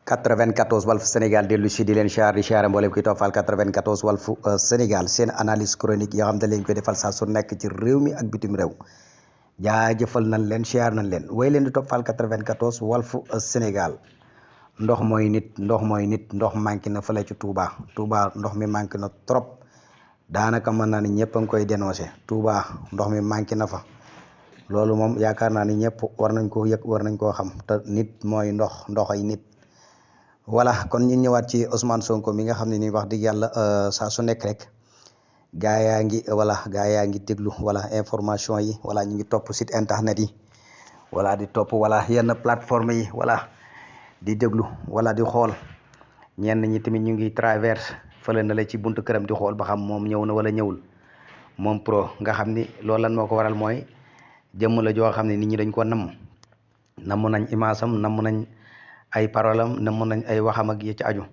94 Walf Sénégal dellu si di leen siyaar di siyaare mboolem kuy toppal 94 Walf Sénégal seen analyse chronique yoo xam ne leen koy defal saa su nekk ci réew mi ak bitim réew jaajëfal nañ leen siyaar nañ leen way leen di toppal 94 Walf Sénégal. Ndox mooy nit ndox manqué na fële ci Touba ndox mi manqué na trop daanaka mën naa ni ñëpp a ngi koy dénoncé Touba ndox mi manqué na fa loolu moom yaakaar naa ni ñëpp war nañ koo yëg war nañ koo xam te nit mooy ndox ay nit. voilà kon ñu ñëwaat ci Ousmane Sonko mi nga xam ne ni wax dëgg yàlla saa su nekk rek gaa yaa ngi déglu information yi ñu ngi topp site internet yi di topp yenn plateforme yi di déglu di xool ñenn ñi tamit ñu ngi traverse fële na la ci buntu këram di xool ba xam moom ñëw na wala ñëwul moom pro nga xam ni loolu lan moo ko waral mooy jëmm la joo xam ne nit ñi dañ ko namm nañ image am namm nañ ay parolam namm nañ ay waxam ak yi ci aju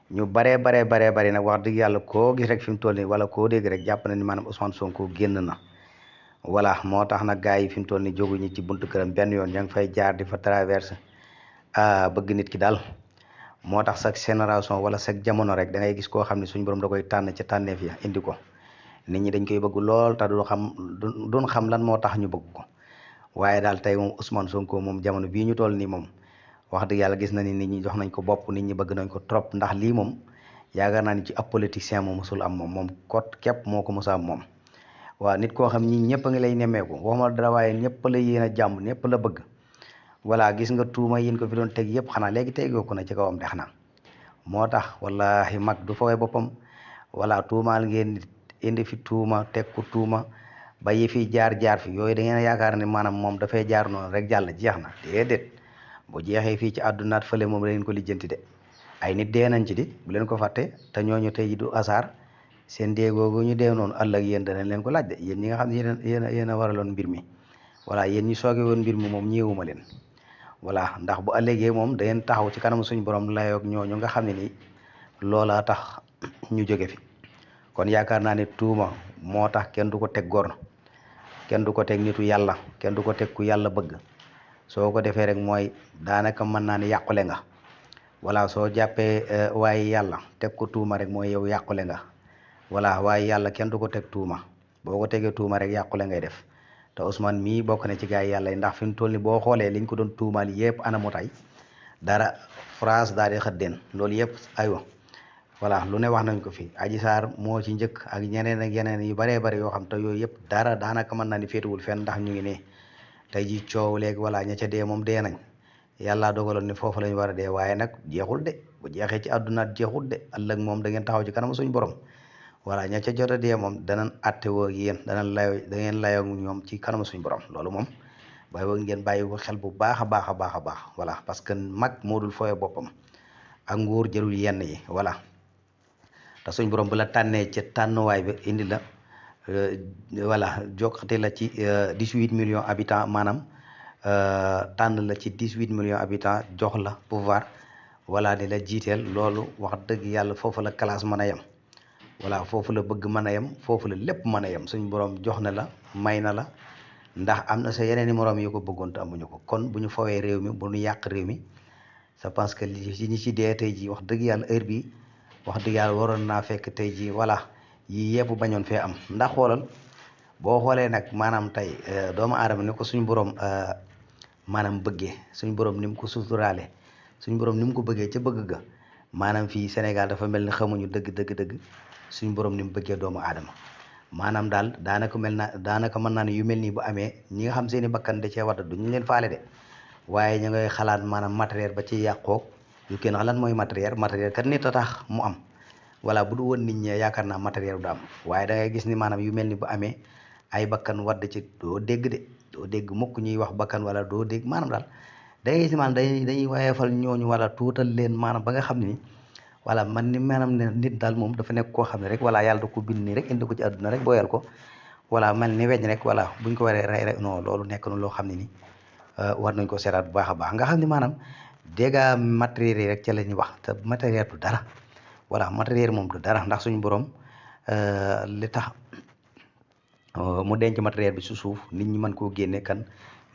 ñu baree nag wax dëgg yàlla koo gis rek fi mu toll nii wala koo dégg rek jàpp na ni maanaam Ousmane Sonko génn na moo tax nag gars yi fi mu toll nii jóguñu ci buntu këram benn yoon ña ngi fay jaar di fa traverse bëgg nit ki daal moo tax chaque génération wala chaque jamono rek da ngay gis koo xam ne suñu borom da koy tànn ca tànneef ya indi ko nit ñi dañ koy bëgg lool te duñ xam lan moo tax ñu bëgg ko waaye daal tey moom Ousmane Sonko moom jamono bii ñu toll nii moom wax dëgg yàlla gis na ni nit ñi jox nañ ko bopp nit ñi bëgg nañ ko trop ndax lii moom yaakaar naa ni ci ab politicien moom mosul am moom kot képp moo ko mos a am moom waaw nit koo xam ñi ñëpp a ngi lay nemmeeku waxuma dara waaye ñëpp la yéen a jàmm ñëpp la bëgg gis nga tuuma yéen ko fi doon teg yëpp xanaa léegi tegoo ko na ci kawam de xanaa moo tax wallahi mag du fawee boppam tuumaal ngeen indi fi tuuma teg ko tuuma ba yi fi jaar fi yooyu da ngeen yaakaar ne maanaam moom dafay jaar noonu rek jàll jeex na déedéet bu jeexee fii ci àddunaat fële moom la leen ko lijjanti de ay nit dee nañ ci di bu leen ko fàtte te ñooñu tey ji du asaar seen déegoogu ñu dee noonu ëllëg yéen danañ leen ko laaj de yéen ñi nga xam ne yéen a waraloon mbir mi yéen ñi sooge woon mbir mi moom ñëwuma leen ndax bu ëllëgee moom da ngeen taxaw ci kanam suñu borom layoog ñooñu nga xam ne nii loola tax ñu jóge fi kon yaakaar naa ne tuuma moo tax kenn du ko teg góor kenn du ko teg nitu yàlla kenn du ko teg ku yàlla bëgg soo ko defee rek mooy daanaka mën naa ne yàqule nga soo jàppee waaye yàlla teg ko tuuma rek mooy yow yàqule nga waaye yàlla kenn du ko teg tuuma boo ko tegee tuuma rek yàqule ngay def te Ousmane mii bokk na ci gars yi yàlla yi ndax fi mu toll ni boo xoolee liñ ko doon tuumaal yëpp anamu tay dara phrase daal di xëddeen loolu yëpp aywa lu ne wax nañ ko fi Adji Sarr moo ci njëkk ak ñeneen ak yeneen yu baree bari yoo xam te yooyu yëpp dara daanaka mën naa ni féetuwul fenn ndax ñu ngi ne tey ji coow léegi ña ca dee moom dee nañ yàlla dogaloon ni foofu lañ war a dee waaye nag jeexul de bu jeexee ci àddunaat jeexul de ëllëg moom da ngeen taxaw ci kanam suñu borom ña ca jot a dee moom danañ atte woo ak yéen da ngeen layoo ñoom ci kanam suñu borom loolu moom bàyyi woo ngeen bàyyi ko xel bu baax a baax parce que mag moo dul fooye boppam ak nguur jërul yenn yi te suñ borom bu la tànnee ca tànnuwaay bi indi la jokkate la ci 18 millions habitants maanaam tànn la ci 18 millions habitants jox la pouvoir di la jiiteel loolu wax dëgg yàlla foofu la classe mën a yem foofu la bëgg mën a yem foofu la lépp mën a yem suñ borom jox na la may na la ndax am na sa yeneen i moroom yu ko bëggoon te amuñu ko kon bu ñu fowee réew mi bu ñu yàq réew mi je pense que ñi ci dee tey ji wax dëgg yàlla heure bi wax dëgg yàlla waroon naa fekk tey ji yii yëpp bañoon fee am ndax xoolal boo xoolee nag maanaam tey doomu aadama ni ko suñu borom maanaam bëggee suñu borom ni mu ko suturaale suñu borom ni mu ko bëggee ca bëgg ga maanaam fii Sénégal dafa mel ni xamuñu dëgg suñu borom ni mu bëggee doomu aadama maanaam daal daanaka mën naa ne yu mel nii bu amee ñi nga xam seeni bakkan da cee wadd duñu leen faale de waaye ñu ngay xalaat maanaam matériel ba ci yàqoog yu kenn lan mooy matériel kat nit a tax mu am bu du woon nit ñi yaakaar naa matériel du am waaye da ngay gis ni maanaam yu mel ni bu amee ay bakkan wadd ci doo dégg mukk ñuy wax bakkan wala doo dégg maanaam daal da ngay gis maanaam dañuy wayefal ñooñu tuutal leen maanaam ba nga xam ni man ni maanaam ne nit daal moom dafa nekk koo xam ne rek yàlla da ko bind nii rek indi ko ci àdduna rek booyal ko mel ni weñ rek buñ ko waree rey rek non loolu nekk na loo xam ne ni war nañ ko seetaat bu baax a baax nga xam ni maanaam dégâts matériels yi rek ca la ñuy wax te matériel du dara matériel moom du dara ndax suñu borom li tax mu denc matériel bi su suuf nit ñi mën koo génne kan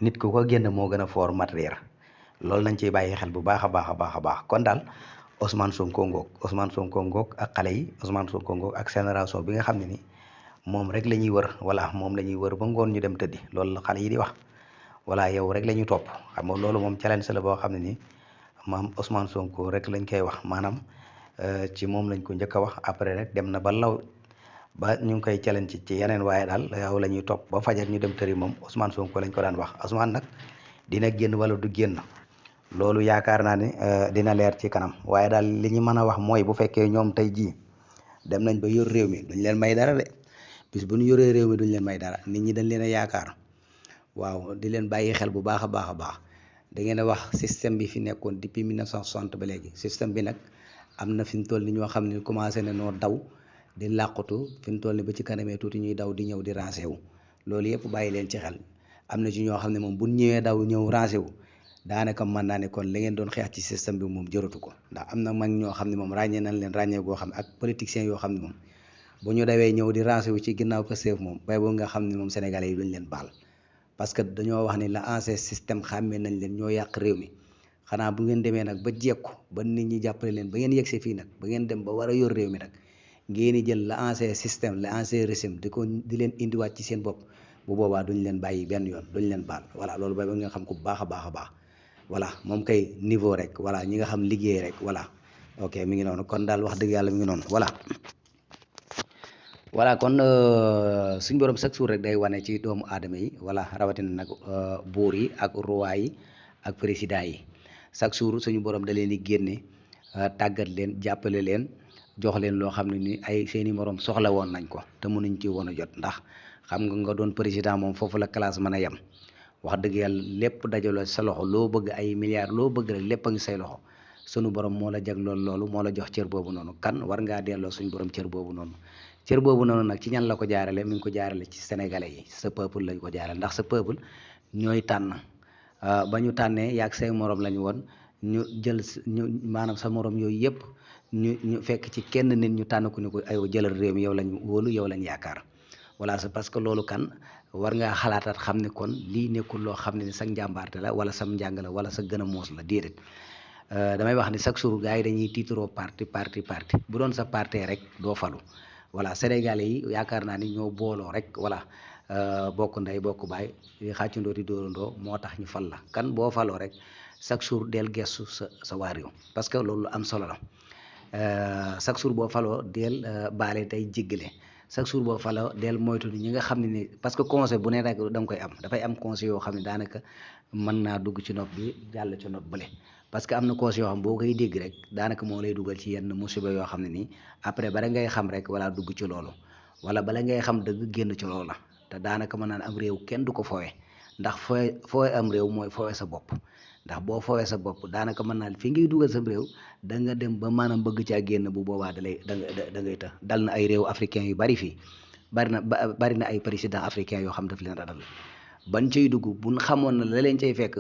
nit ku ko génne moo gën a fort matériel loolu nañ ciy bàyyi xel bu baax a baax a baax a baax kon daal Ousmane Sonko ngoog ak xale yi Ousmane Sonko ngoog ak génération bi nga xam ne ni moom rek la ñuy wër voilà moom la ñuy wër ba ngoon ñu dem tëddi loolu la xale yi di wax voilà yow rek la ñuy topp xam nga loolu moom challenge la boo xam ne nii maam Ousmane Sonko rek lañ koy wax maanaam ci moom lañ ko njëkk a wax après rek dem na ba law ba ñu ngi koy challenge ci yeneen waaye daal yow la ñuy topp ba fajar ñu dem tëri moom Ousmane Sonko lañ ko daan wax Ousmane nag dina génn wala du génn loolu yaakaar naa ne dina leer ci kanam waaye daal li ñu mën a wax mooy bu fekkee ñoom tey jii dem nañ ba yor réew mi duñ leen may dara de bis bu ñu yoree réew mi duñ leen may dara nit ñi dañ leen a yaakaar waaw di leen bàyyi xel bu baax a baax a baax da ngeen a wax système bi fi nekkoon depuis 1960 ba léegi système bi nag am na fi mu toll ni ñoo xam ne commencé na noo daw di làqatu fi mu toll ni ba ci kanamee tuuti ñuy daw di ñëw di rancé wu loolu yëpp bàyyi leen ci xel am na ci ñoo xam ne moom bu ñëwee daw ñëw rancé wu daanaka mën naa ne kon li ngeen doon xeex ci système bi moom jëratu ko ndax am na mag ñoo xam ne moom ràññee nañ leen ràññee goo xam ne ak politiciens yoo xam ne moom bu ñu dawee ñëw di rancé wu ci ginnaaw Pastef moom bay boo nga xam ne moom sénégalais yi duñ leen baal parce que dañoo wax ni la ancien système xàmmee nañ leen ñoo yàq réew mi xanaa bu ngeen demee nag ba jekku ba nit ñi jàppale leen ba ngeen yegsee fii nag ba ngeen dem ba war a yor réew mi nag ngeen di jël la ancien système la ancien régime di leen indiwaat ci seen bopp bu boobaa duñ leen bàyyi benn yoon duñ leen baal voilà loolu bay ba nga xam ko bu baax a baax a baax voilà moom kay niveau rek voilà ñi nga xam liggéey rek voilà ok mi ngi noonu kon daal wax dëgg yàlla mi ngi noonu voilà kon suñ borom chaque jour rek day wane ci doomu aadama yi voilà rawatina nag buur yi ak roi yi ak président yi chaque jour suñu borom da leen di génne tàggat leen jàppale leen jox leen loo xam ne ni ay seeni morom soxla woon nañ ko te mënuñ ci woon a jot ndax xam nga doon président moom foofu la classe mën a yem wax dëgg yàlla lépp dajaloo sa loxo loo bëgg ay milliards loo bëgg rek lépp a ngi say loxo sunu borom moo la jaglool loolu moo la jox cër boobu noonu kan war ngaa delloo suñu borom cër boobu noonu cër boobu noonu nag ci ñan la ko jaarale mi ngi ko jaarale ci sénégalais yi sa peuple lañ ko jaarale ndax sa peuple ñooy tànn ba ñu tànnee yaag say morom lañu woon ñu jël ñu maanaam sa morom yooyu yëpp ñu fekk ci kenn nit ñu tànn ko ni ko ay jëlal réew mi yow lañ wóolu yow lañ yaakaar voilà c'est parce que loolu kan war ngaa xalaataat xam ne kon lii nekkul loo xam ne ni sa njàmbaarte la wala sam njàng la wala sa gën a moos la déedéet damay wax ni chaque jour gars yi dañuy tiitaroo parti bu doon sa parti rek doo falu voilà sénégalais yi yaakaar naa ni ñoo booloo rek voilà bokk ndey bokk baay xàccandoo di dóorandoo moo tax ñu fal la kan boo faloo rek chaque jour del gestu sa waa réew parce que loolu am solo la chaque jour boo faloo del baale tey jéggale chaque jour boo faloo del moytu ñi nga xam ne ni parce que conseil bu ne rek da nga koy am dafay am conseil yoo xam ne daanaka mën naa dugg ci nopp bi jàll ci nopp bële parce que am na conseil yoo xam boo koy dégg rek daanaka moo lay dugal ci yenn musiba yoo xam ne nii après bala ngay xam rek wala dugg ci loolu wala bala ngay xam dëgg génn ci loolu la te daanaka mën naan am réew kenn du ko foowe ndax foowe am réew mooy foowe sa bopp ndax boo foowee sa bopp daanaka mën naa fi ngay dugal sa réew da nga dem ba maanaam bëgg caa génn bu boobaa da ngay të dal na ay réew africain yu bari fii bari na ay président africain yoo xam daf leen radal ban cay dugg buñ xamoon na la leen cay fekk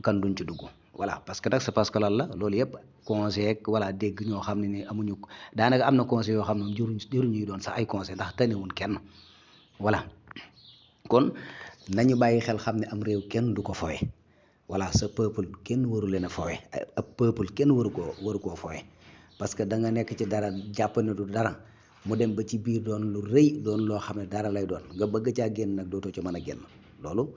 kan duñ ci dugg voilà parce que nag c'est parce que lan la loolu yëpp conseil ak voilà dégg ñoo xam ne ni amuñu daanaka am na conseil yoo xam ne jëruñuy doon sax ay conseil ndax tanewuñ kenn voilà kon nañu bàyyi xel xam ne am réew kenn du ko fowe voilà sa peuple kenn waru leen a fowe ab peuple kenn waru koo fowe parce que da nga nekk ci dara jàpp ne du dara mu dem ba ci biir doon lu rëy doon loo xam ne dara lay doon nga bëgg caa génn nag dootoo ci mën a génn loolu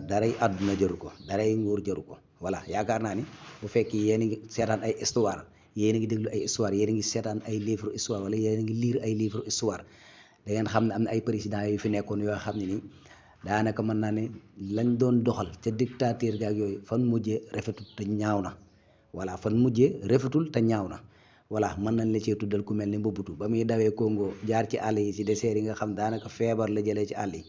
daray àdduna jëru ko daray nguur jëru ko voilà yaakaar naa ni bu fekkee yéen a ngi seetaan ay histoire yéen a ngi déglu ay histoire yéen a ngi seetaan ay livre histoire wala yéen a ngi lire ay livre histoire da ngeen xam ne am na ay présidents yu fi nekkoon yoo xam ne nii daanaka mën naa ne lañ doon doxal ca dictature gaak yooyu fan mujjee rafetul te ñaaw na voilà fan mujjee rafetul te ñaaw na voilà mën nañ la cee tuddal ku mel ni Mobutu ba muy dawee Congo jaar ci àll yi ci désert yi nga xam daanaka feebar la jëlee ci àll yi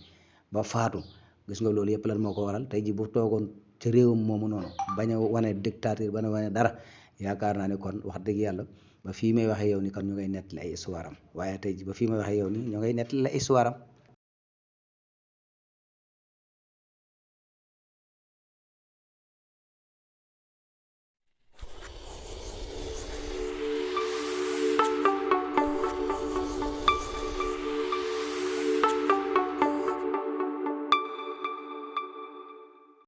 ba faatu gis nga loolu yëpp lan moo ko waral tey ji bu toogoon ci réewam moomu noonu bañ a wane dictature bañ a wane dara yaakaar naa ne kon wax dëgg yàlla ba fii may waxee yow ni kan ñu ngay nettali ay histoire am waaye tey ji ba fii may waxee yow ni ñu ngay nettali ay histoire am